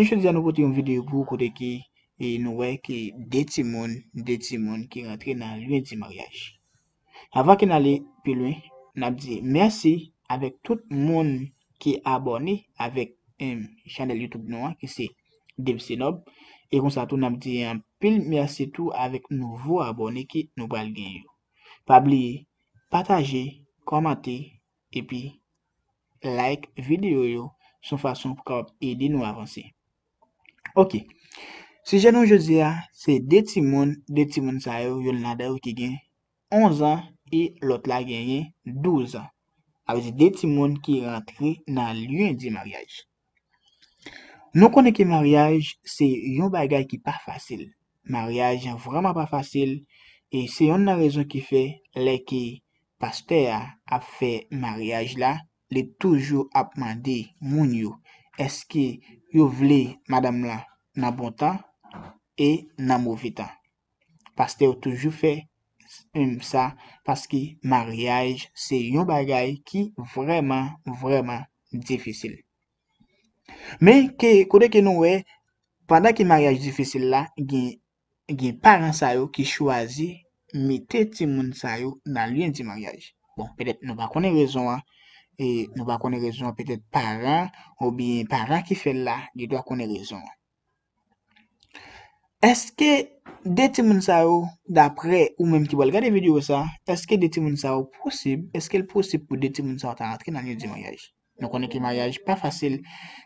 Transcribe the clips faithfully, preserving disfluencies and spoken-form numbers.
Jodi a nou pote yon videyo pou ou kote ke e nou wè ke de timoun, de timoun ki rantre nan lyen di maryaj. Avan ke n ale pi lwen, n ap di mèsi avèk tout moun ki abòne avèk em, chanèl YouTube nou an, ki se Dave Senob. E konsa tou, n ap di anpil mèsi tou avèk nouvo abòne ke nou pral gen yo. Pa bliye, pataje, kòmante, epi like videyo yo, se yon fason pou kapab ede nou avanse. Ok. Sijè nou jodi a, se de timoun, de timoun sa yo, youn ladan yo ki gen onz an e lòt la genyen douz an. Sa vle di de timoun ki rantre nan lyen di maryaj. Nou konnen ke maryaj se yon bagay ki pa fasil. Maryaj vrèman pa fasil, e se yonn nan rezon ki fè lè ke pastè a ap fè maryaj la, li toujou ap mande moun yo èske yo vle madanm lan nan bon tan e nan move tan. Pastè yo toujou fè em, sa paske maryaj se yon bagay ki vrèman, vrèman difisil. Men ke kote ke nou wè, pandan ke maryaj difisil la, gen, gen paran sa yo ki chwazi mete timoun sa yo nan lyen di maryaj. Bon, petèt nou pa konnen rezon an, e nou pa konnen rezon an, petèt paran oubyen paran ki fè l la, gen dwa konnen rezon an. Èske de timoun sa yo, daprè ou menm ki pral gade videyo sa, èske de timoun sa yo posib, èske l posib pou de timoun sa yo ta rantre nan lyen di maryaj? Nou konnen ke maryaj pa fasil.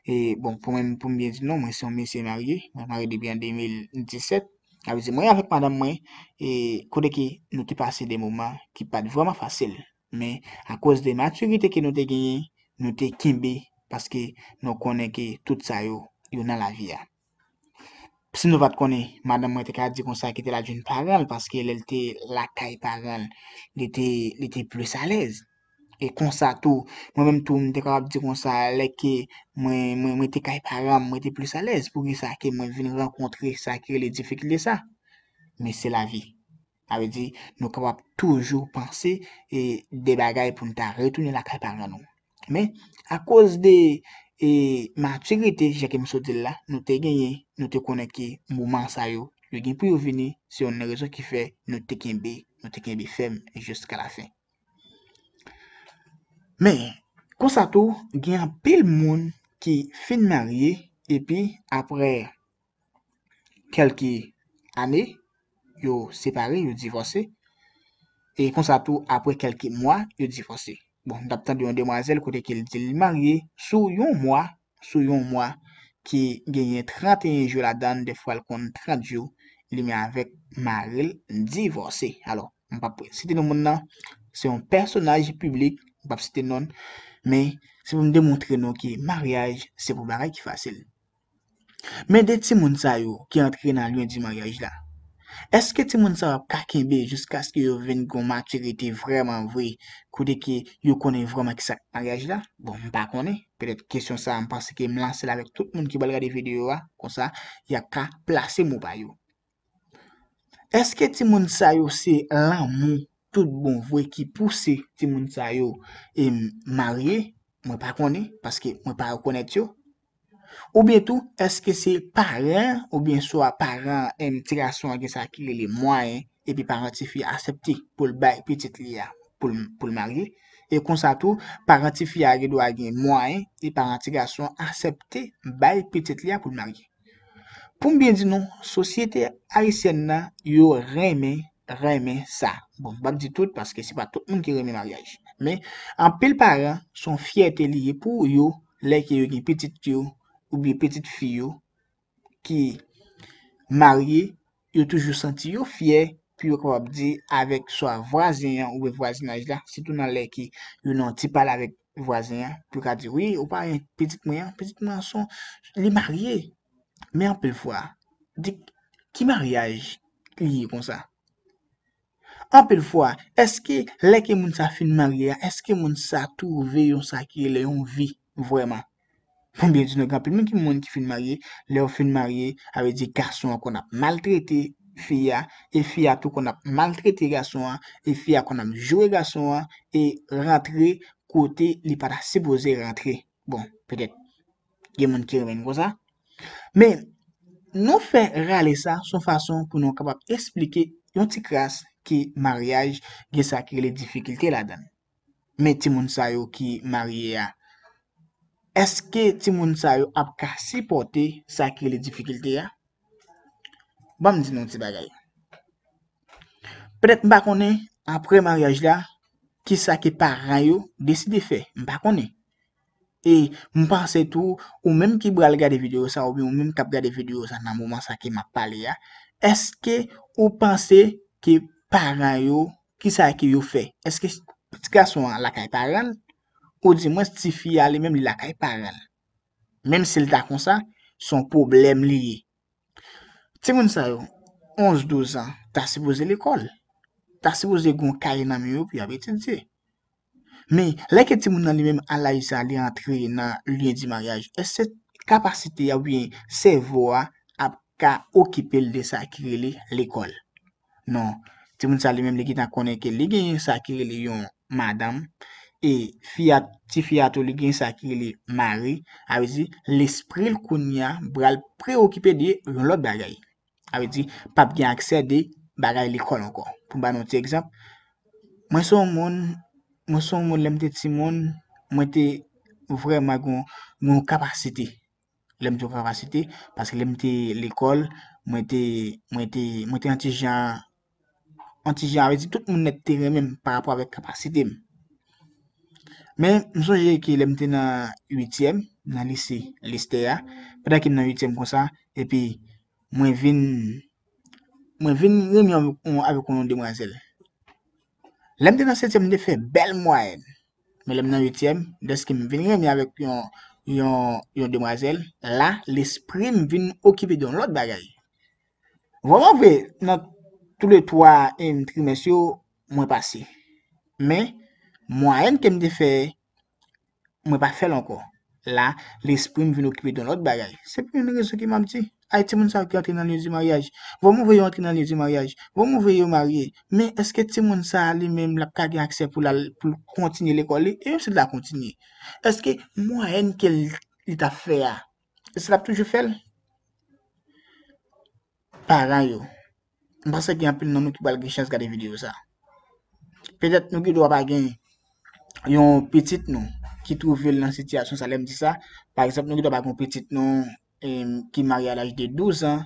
E, bon, pou mwen, pou m byen di non, mwen se yon mesye marye. Mwen marye depi an de mil disèt. Sa vle di, mwen avèk madanm mwen, e kote ke nou te pase de moman ki pa t vrèman fasil. Men, akoz de matirite ke nou te genyen, nou te kenbe, paske nou konnen ke tout sa yo, yo nan lavi a. Si nou pa t konnen, madanm mwen te ka di konsa ke te la jwenn paran l, paske lè l te lakay paran l, li te, li te plis alèz. E konsa tou, mwen menm tou, m te kapab di konsa, lè ke mwen, mwen, mwen te kay paran m, mwen te plis alèz. Poukisa ke mwen vin rankontre sa ki rele difikilte sa? Men se lavi. Sa vle di, nou kapab toujou panse e de bagay pou n ta retounen lakay paran nou. Men, akoz de e matirite, jan ke m sot di l la, nou te genyen, nou te konnen ke moman sa yo, yo gen pou yo vini, se youn nan rezon ki fè nou te kenbe, nou te kenbe fèm jiska lafen. Men, konsa tou, gen anpil moun ki fin marye, epi apre kèlke ane, yo separe, yo divòse. E konsa tou, apre kèlke mwa, yo divòse. Bon, n t ap tande yon demwazèl kote ke l di l marye sou yon mwa, sou yon mwa ki genyen trannteyen jou ladan l, dèfwa l konn trant jou, li menm avèk mari l divòse. Alò, m p ap site non moun nan, se yon pèsonaj piblik, m p ap site non l, men se pou m demontre nou ke maryaj se pou bagay ki fasil. Men de timoun sa yo ki antre nan lyen di maryaj la, èske timoun sa yo ap ka kenbe jiskaske yo vin gen yon matirite vrèman vre, kote ke yo konnen vrèman kisa k maryaj la? Bon, m pa konnen. Petèt kesyon sa a, m panse ke m lanse l avèk tout moun ki pral gade videyo a, konsa y ap ka plase mo pa yo. Èske timoun sa yo se lanmou tout bon vre ki pouse timoun sa yo em, marye? Mwen pa konnen, paske mwen pa rekonèt yo. Oubyen tou, èske se paran, oubyen swa paran em, ti gason an gen sa ki rele mwayen, epi paran tifi a aksepte pou l bay pitit li a pou l, pou l marye? E konsa tou, paran tifi a gen dwa gen mwayen, e paran ti gason an aksepte bay pitit li a pou l marye. Pou m byen di nou, sosyete ayisyèn nan, yo renmen, renmen sa. Bon, m p ap di tout, paske se pa tout moun ki renmen maryaj. Men, anpil paran, se yon fyète li ye pou yo, lè ke yo gen pitit yo, oubyen pitit fi yo, ki marye, yo toujou santi yo fyè, pou yo kapab di avèk swa vwazen an oubyen vwazinaj la, sitou nan lè ke yo nan yon ti pale avèk vwazen an, pou yo ka di, wi, ou pa wè pitit mwen an, pitit mwen an se yon, li marye. Men anpil fwa, di, ki maryaj li ye konsa? Anpil fwa, èske lè ke moun sa fin marye a, èske moun sa twouve yon sa ki rele yon vi vrèman? Konbyen di nou gen anpil moun ki, moun ki fin marye, lè yo fin marye, sa vle di gason an konn ap maltrete fi a, e fi a tou konn ap maltrete gason an, e fi a konn ap joure gason an, e rantre kote li pa ta sipoze rantre. Bon, petèt gen moun ki renmen n konsa. Men, nou fè rale sa s on fason pou nou kapab esplike yon ti kras ke maryaj gen sa ki rele difikilte ladan l. Men timoun sa yo ki marye a, èske timoun sa yo ap ka sipòte sa ki rele difikilte a? Ban m di nou yon ti bagay. Petèt m pa konnen, apre maryaj la, kisa ke paran yo deside fè. M pa konnen. E m panse tou, ou menm ki pral gade videyo sa, oubyen ou menm k ap gade videyo sa nan moman sa ke m ap pale a, èske ou panse ke paran yo, kisa ke yo fè? Èske ti gason an lakay paran l, oudimwens ti fi a li menm li lakay paran l? Menm si l ta konsa, s on pwoblèm li ye. Timoun sa yo, onz, douz an, ta sipoze lekòl. Ta sipoze gen yon kaye nan men yo pou y ap etidye. Men, lè ke timoun nan li menm a laj sa, li antre nan lyen di maryaj, èske kapasite a oubyen sèvo a ap ka okipe l de sa ki rele lekòl? Non. Timoun sa li menm, li gentan konnen ke li gen sa ki rele yon madanm, e fi a, ti fi a tou, li gen sa ki rele mari, sa vle di, lespri l kounye a pral preokipe de yon lòt bagay. Sa vle di, p ap gen aksè de bagay lekòl ankò. Pou m ba nou ti egzanp, mwen se yon moun, mwen se yon moun, lè m te timoun, mwen te vrèman gen yon, gen yon kapasite. Lè m di yon kapasite, paske lè m te lekòl, mwen te, mwen te, mwen te yon ti jan, yon ti jan, sa vle di tout moun nèt te renmen m pa rapò avèk kapasite m. Men, m sonje ke lè m te nan uityèm, nan lise Lestè a, pandan ke m nan uityèm konsa, epi mwen vin, mwen vin renmen avèk yon, avèk yon demwazèl. Lè m te nan setyèm, m te fè bèl mwayèn. Men lè m nan uityèm, dèske m vin renmen avèk yon, yon, yon demwazèl, la, lespri m vin okipe de yon lòt bagay. Vrèman vre, nan toulètwa, em, trimès yo, mwen pase. Men, mwayèn ke m te fè, mwen pa fè l ankò. La, lespri m vin okipe de yon lòt bagay. Se pou yon rezon ke m ap di, ay, timoun sa yo ki antre nan lye di maryaj. Vrèman vre yo antre nan lye di maryaj. Vrèman vre yo marye. Men èske timoun sa a li menm l ap ka gen aksè pou l al, pou l kontinye lekòl li? E menm si l ta kontinye, èske mwayèn ke l, li t ap fè a, èske l ap toujou fè l? Paran yo. M panse gen anpil nan nou ki pral gen chans gade videyo sa. Petèt nou gen dwa pa gen yon pitit nou ki twouve l nan sitiyasyon sa, lè m di sa, pa egzanp, nou gen dwa pa gen yon pitit nou, em, ki marye a laj de douz an,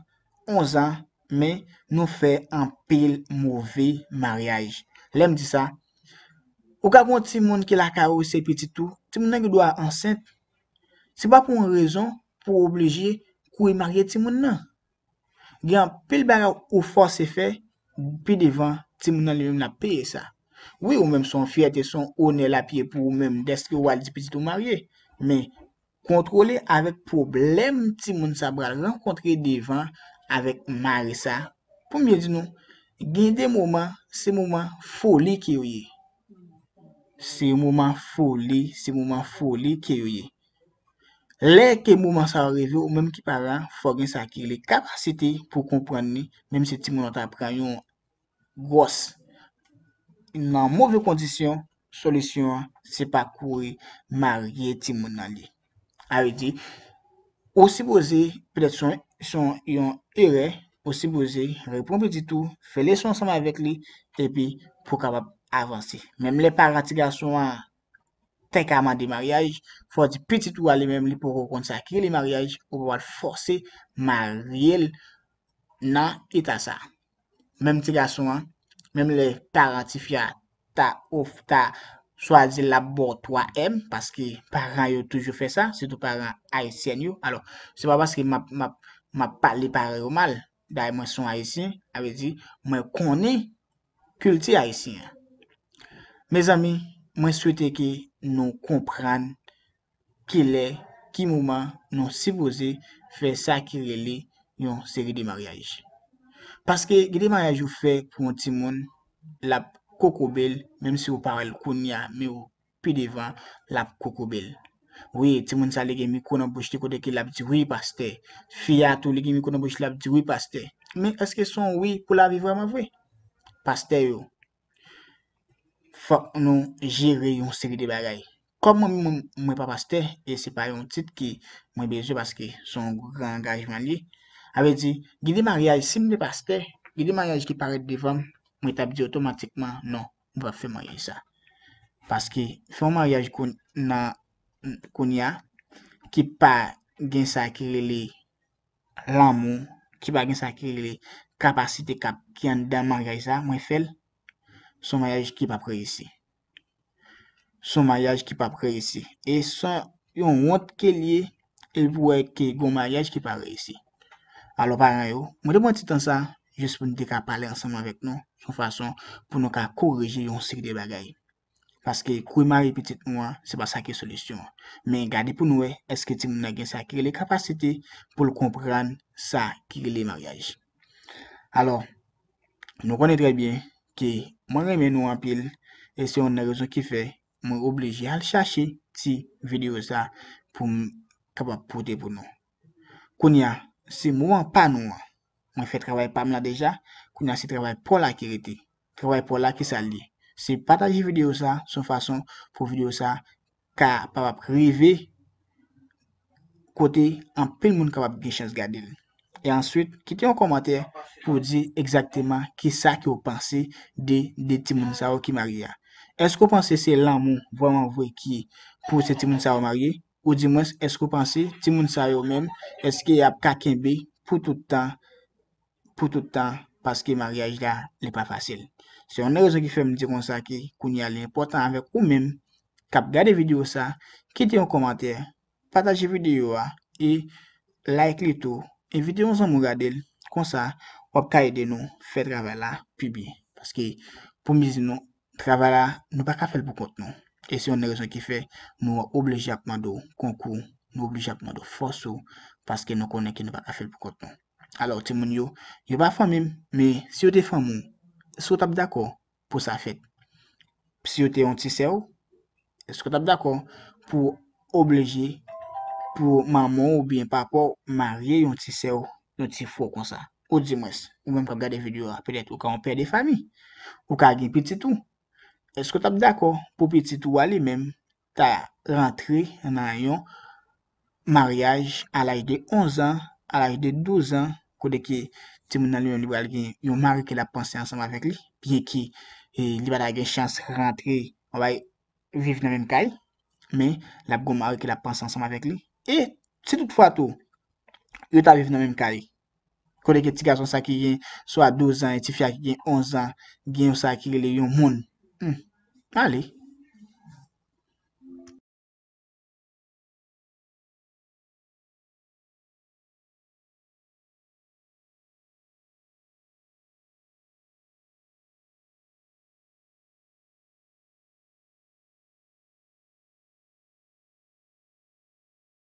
onz an, men nou fè anpil move maryaj. Lè m di sa, ou ka gen yon timoun ki lakay ou, se pitit ou, timoun nan gen dwa ansent. Se pa pou yon rezon pou w oblije kouri marye timoun nan. Gen anpil bagay ou fòse fè, pi devan, timoun nan li menm l ap peye sa. Wi, ou menm se yon fyète, se yon onè l ap ye pou ou menm, dèske w al di pitit ou marye. Men, kontwole avèk pwoblèm timoun sa pral rankontre devan avèk mari sa. Pou m byen di nou, gen de moman, se moman foli ke yo ye. Se moman foli, se moman foli ke yo ye. Lè ke moman sa yo rive, ou menm ki paran, fò w gen sa ki rele kapasite pou w konprann li, menm si timoun nan ta pran yon gwòs nan move kondisyon, solisyon an, se pa kouri marye timoun nan li. Sa vle di, ou sipoze, petèt se yon, se yon, yon erè, ou sipoze reprann pitit ou, fè leson ansanm avèk li, epi pou w kapab avanse. Menm lè paran ti gason an te ka mande maryaj, fò w di pitit ou a li menm li poko konn sa ki rele maryaj, ou pa pral fòse marye l nan eta sa. Menm ti gason an, menm lè paran tifi a ta of-, ta chwazi l ap ba w twa M, paske paran yo toujou fè sa, sitou paran ayisyèn yo. Alò, se pa paske m ap, m ap, m ap pale paran yo mal. Dayè, mwen se yon Ayisyen, sa vle di, mwen konnen kilti ayisyen an. Mezanmi, mwen swete ke nou konprann kilè, ki moman nou sipoze fè sa ki rele yon seri de maryaj. Paske gen de maryaj ou fè pou yon timoun, l ap kokobe l, menm si ou pa wè l kounye a, men ou pi devan, l ap kokobe l. Wi, timoun sa li gen mikwo nan bouch li kote ke l ap di, "Wi, pastè." Fi a tou, li gen mikwo nan bouch li, l ap di, "Wi, pastè." Men èske se yon wi pou lavi vrèman vre? Pastè yo, fòk nou jere yon seri de bagay. Kòm mwen menm, mwen pa pastè, e se pa yon tit ki mwen bezwen paske se yon gran angajman li. Sa vle di, gen de maryaj, si m te pastè, gen de maryaj ki parèt devan m, mwen t ap di otomatikman, non, m p ap fè maryaj sa. Paske fè yon maryaj kounye a ki pa gen sa ki rele lanmou, ki pa gen sa ki rele kapasite k ap, ki anndan maryaj sa, mwen fè l, se yon maryaj ki p ap reyisi. Se yon maryaj ki p ap reyisi. E se yon wont ke l ye, e pou wè ke gen yon maryaj ki pa reyisi. Alò, paran yo, mwen te pran ti tan sa, jis pou n te ka pale ansanm avèk nou, se yon fason pou nou ka korije yon seri de bagay. Paske kouri mare pitit nou an, se pa sa ki solisyon an. Men gade pou nou wè, èske timoun nan gen sa ki rele kapasite pou l konprann sa ki rele maryaj. Alò, nou konnen trè byen ke mwen renmen nou anpil, e se youn nan rezon ki fè mwen oblije al chache ti videyo sa pou m kapab pote pou nou. Kounye a, se moman pa nou an. Mwen fè travay pa m la deja, kounye a se travay pa w la ki rete. Travay pa w la ki sa l ye? Se pataje videyo sa, se yon fason pou videyo sa kapab rive kote anpil moun kapab gen chans gade l. E answit, kite yon kòmantè pou w di egzakteman kisa ke w panse de, de timoun sa yo ki marye a. Èske w panse se lanmou vrèman vre ki pouse timoun sa yo marye? Oudimwens, èske w panse timoun sa yo menm, èske y ap ka kenbe pou tout tan, pou tout tan, paske maryaj la, li pa fasil? Se youn nan rezon ki fè m di konsa ke kounye a li enpòtan avèk ou menm k ap gade videyo sa, kite yon kòmantè, pataje videyo a e like li tou. Envite yon zanmi w gade l. Konsa, w ap ka ede nou fè travay la pi byen. Paske, pou m di nou, travay la, nou pa ka fè l pou kont nou. E se youn nan rezon ki fè nou oblije ap mande w konkou, nou oblije ap mande w fòs ou, paske nou konnen ke nou pa ka fè l pou kont nou. Alò, timoun yo, yo pa fanmi m, men si yo te fanmi w, èske w t ap dakò pou sa fèt? Si yo te yon ti sè w, èske w t ap dakò pou oblije, pou manman w oubyen papa w marye yon ti sè w, yon ti frè w konsa? Oudimwens, ou menm k ap gade videyo a, petèt ou ka yon pè de fanmi, ou ka gen pitit ou. Èske w t ap dakò pou pitit ou a li menm ta rantre nan yon maryaj a laj de onz an, a laj de douz an, kote ke timoun nan li menm li pral gen yon mari ke l ap panse ansanm avèk li, byenke, e, li pa ta gen chans rantre, anba, viv nan menm kay, men l ap gen yon mari ke l ap panse ansanm avèk li. E si toutfwa tou, yo ta viv nan menm kay, kote ke ti gason sa ki gen swa douz an e ti fi a ki gen onz an, gen yon sa ki rele yon moun. Hmm. Ale,